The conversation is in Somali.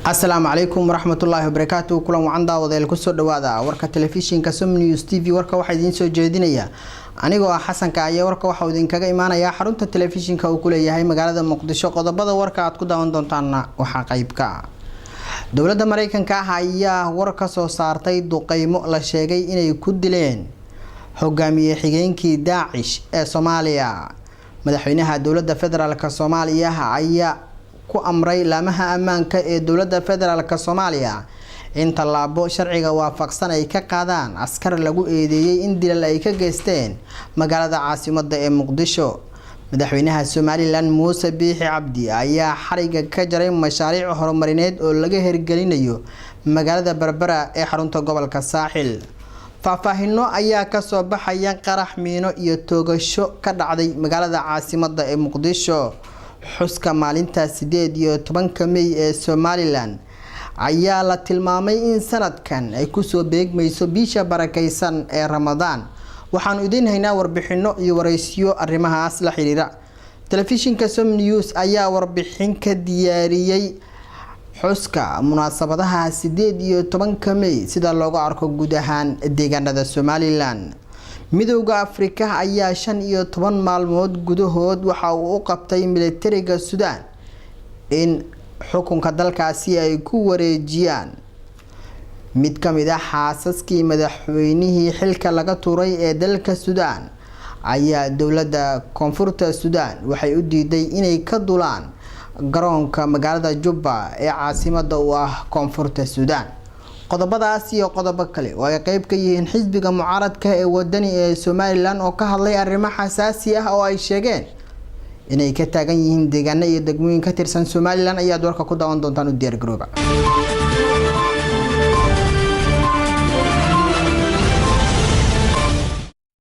Asalaamu calaykum waraxmatullaahi wabarakaatu. Kulan wacan, daawadeel. Kusoo dhawaada warka telefishinka Som News TV. Warka waxaa idiin soo jeedinaya anigoo ah Xasanka ayaa. Warka waxauu idinkaga imaanayaa xarunta telefishinka uu ku leeyahay magaalada Muqdisho. Qodobada warka aad ku daawan doontaana waxaa qeyb ka ah: dowladda Mareykanka ah ayaa war ka soo saartay duqeymo la sheegay inay ku dileen hogaamiye xigeenkii Daacish ee Soomaaliya. Madaxweynaha dowladda federaalk Soomaaliya ayaa ku amray laamaha ammaanka ee dowladda federaalk Soomaaliya in tallaabo sharciga waafaqsan ay ka qaadaan askar lagu eedeeyay in dilal ay ka geysteen magaalada caasimada ee Muqdisho. Madaxweynaha Somaliland Muuse Biixi Cabdi ayaa xariga ka jaray mashaariic horumarineed oo laga hirgelinayo magaalada Berbera ee xarunta gobolka Saaxil. Faahfaahino ayaa kasoo baxaya qarax miino iyo toogasho ka dhacday magaalada caasimada ee Muqdisho. Xuska maalinta 18-ka Mey ee Somaliland ayaa la tilmaamay in sanadkan ay kusoo beegmayso bisha barakeysan ee Ramadaan. Waxaanu idiin haynaa warbixino iyo wareysiyo arrimahaas la xiriira. Telefishinka Som News ayaa warbixin ka diyaariyey xuska munaasabadaha 18-ka Mey sida looga arko guud ahaan deegaanada Somaliland. Midowda Afrika ayaa 15 maalmood gudahood waxa uu u qabtay militariga Suudaan in xukunka dalkaasi ay ku wareejiyaan. Mid ka mid ah xaasaskii madaxweynihii xilka laga tuuray ee dalka Suudaan ayaa dowladda Koonfurta Suudaan waxay u diiday inay ka dulaan garoonka magaalada Jubba ee caasimada u ah Koonfurta Suudaan. Qodobadaas iyo qodobo kale oo ay qeyb ka yihiin xisbiga mucaaradka ee Wadani ee Somaliland oo ka hadlay arrimo xasaasi ah oo ay sheegeen inay ka taagan yihiin deegaano iyo degmooyin ka tirsan Somaliland ayaad warka ku daawan doontaan. U diyaargarooba.